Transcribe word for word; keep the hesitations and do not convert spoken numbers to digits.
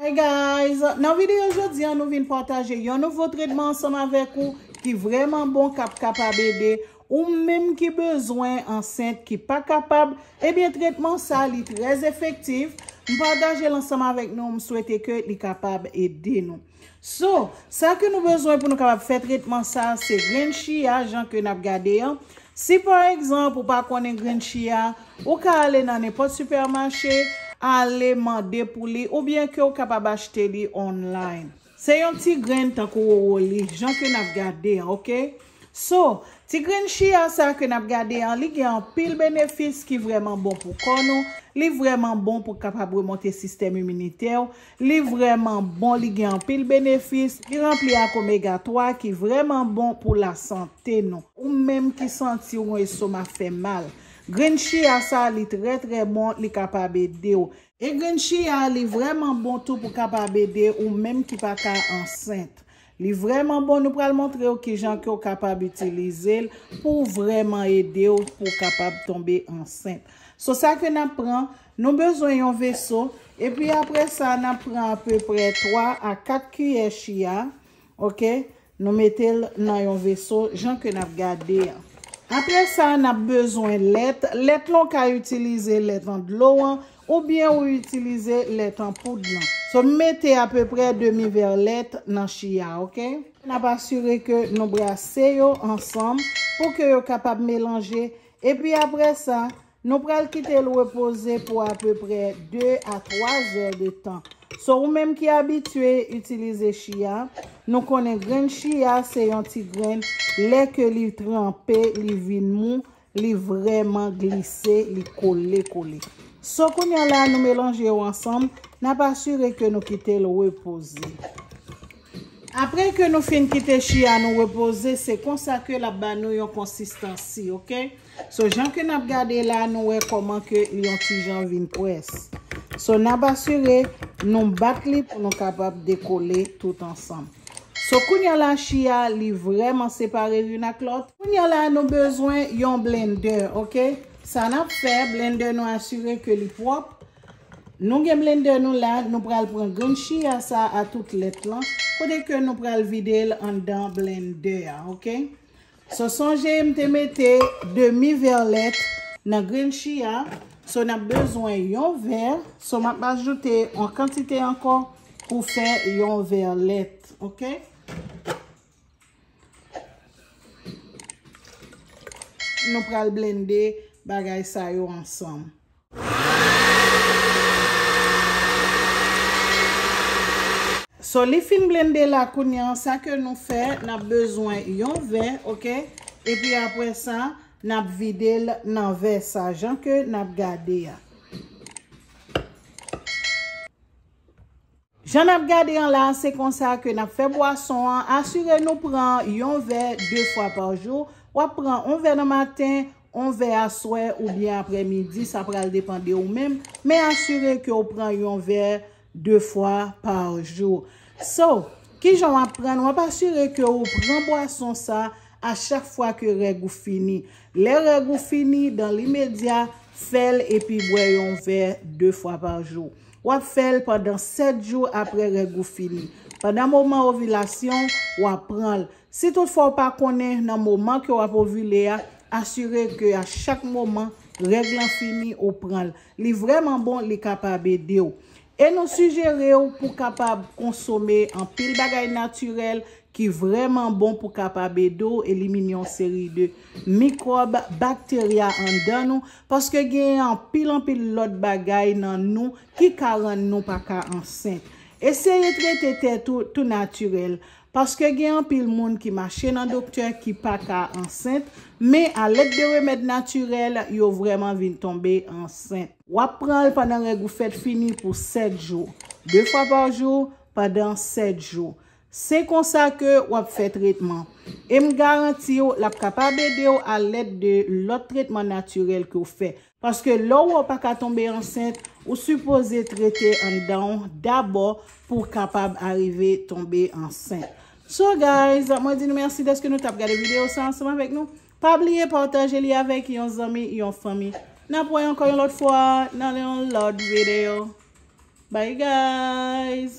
Hey guys, nan videyo jodi a nou vin pataje yon nouvo tretman ansanm avèk ou ki vrèman bon, k ap kapab ede ou menm ki bezwen ansent, ki pa kapab. Ebyen, tretman sa li trè efektif. M pataje l ansanm avèk nou, m swete ke li kapab ede nou. So, sa ke nou bezwen pou nou kapab fè tretman sa, se grenn chiya, jan ke n ap gade an. Si pa egzanp ou pa konnen grenn chiya, ou ka ale nan nenpòt sipèmache, ale mande pou li, oubyen ke w kapab achte li online. Se yon ti grenn tankou wowoli, jan ke n ap gade an, oke? So, ti grenn chiya sa ke n ap gade an, li gen anpil benefis ki vrèman bon pou kò nou, li vrèman bon pou kapab remonte sistèm iminitè w, li vrèman bon, li gen anpil benefis, li ranpli ak omega twa ki vrèman bon pou lasante nou. Ou menm ki santi w gon estoma fè mal, grenn chiya sa li trè trè bon, li kapab ede w. E grenn chiya li vrèman bon tou pou kapab ede ou menm ki pa ka ansent. Li vrèman bon, nou pral montre w kijan ke w kapab itilize l pou vrèman ede w pou w kapab tonbe ansent. So sa ke n ap pran, nou bezwen yon veso, epi apre sa n ap pran apeprè twa a kat kiyè chiya, oke? Nou mete l nan yon veso, jan ke n ap gade an. Apre sa, n ap bezwen lèt. Lèt lan, w ka itilize lèt an dlo an, oubyen ou itilize lèt an poud lan. So, m mete apeprè demi vè lèt nan chiya, oke? N ap asire ke nou brase yo ansanm pou ke yo kapab melanje. Epi apre sa, nou pral kite l repoze pou apeprè de a twa zè de tan. So, ou menm ki abitye itilize chiya, nou konnen grenn chiya se yon ti grenn, lè ke li tranpe, li vin mou, li vrèman glise, li kole kole. So, kounye a la, nou melanje yo ansanm, n ap asire ke nou kite l repoze. Apre ke nou fin kite chiya nou repoze, se konsa ke l ap ba nou yon konsistansi, oke? So, jan ke n ap gade la, nou wè kòman ke li yon ti jan vin près. So, n ap asire nou bat li pou nou kapab dekole tout ansanm. So, kounye a la, chiya li vrèman separe youn ak lòt. Kounye a la, nou bezwen yon blendè, oke? Sa n ap fè, blendè nou asire ke li pwòp. Nou gen blendè nou la, nou pral pran grenn chiya sa a tout lèt lan, kote ke nou pral vide l anndan blendè a, oke? So, sonje m te mete demi vè lèt nan grenn chiya. So, n ap bezwen yon vè. So, m ap ajoute yon kantite ankò pou fè yon vè lèt, oke? Nou pral blende bagay sa yo ansanm. So, li fin blende la kounye a, sa ke nou fè, n ap bezwen yon vè, oke? Epi apre sa, n ap vide l nan vè sa, jan ke n ap gade a. Jan n ap gade an la, se konsa ke n ap fè bwason an. Asire nou pran yon vè de fwa pa jou. W ap pran yon vè nan maten, yon vè aswè oubyen aprèmidi, sa pral depann de ou menm. Men asire ke w pran yon vè de fwa pa jou. So, kijan w ap pran l? W ap asire ke w pran bwason sa a chak fwa ke règ ou fini. Lè règ ou fini, dan limedya, fè l epi bwè yon vè de fwa pa jou. W ap fè l pandan sèt jou apre règ ou fini. Pandan moman ovilasyon, w ap pran l. Si toutfwa w pa konnen nan moman ke w ap ovile a, asire ke a chak moman règ lan fini, ou pran l. Li vrèman bon, li kapab ede w. E nou sijere w pou kapab konsome anpil bagay natirèl ki vrèman bon pou kapab ede w elimine yon seri de mikwòb, bakterya anndan nou, paske gen anpil, anpil lòt bagay nan nou ki ka rann nou pa ka ansent. Eseye trete tèt ou tou natirèl, paske gen anpil moun ki mache nan doktè ki pa ka ansent, men a lèd de remèd natirèl, yo vrèman vin tonbe ansent. W ap pran l pandan règ ou fèt fini pou sèt jou, de fwa pa jou, pandan sèt jou. Se konsa ke w ap fè tretman. E m garanti w, l ap kapab ede w a lèd de lòt tretman natirèl ke w fè. Paske lè w wè w pa ka tonbe ansent, ou sipoze trete anndan w dabò pou w kapab arive tonbe ansent. So guys, mwen di nou mèsi dèske nou t ap gade videyo sa ansanm avèk nou. Pa bliye pataje li avèk yon zanmi, yon fanmi. N ap wè ankò yon lòt fwa nan yon lòt videyo. Bye guys!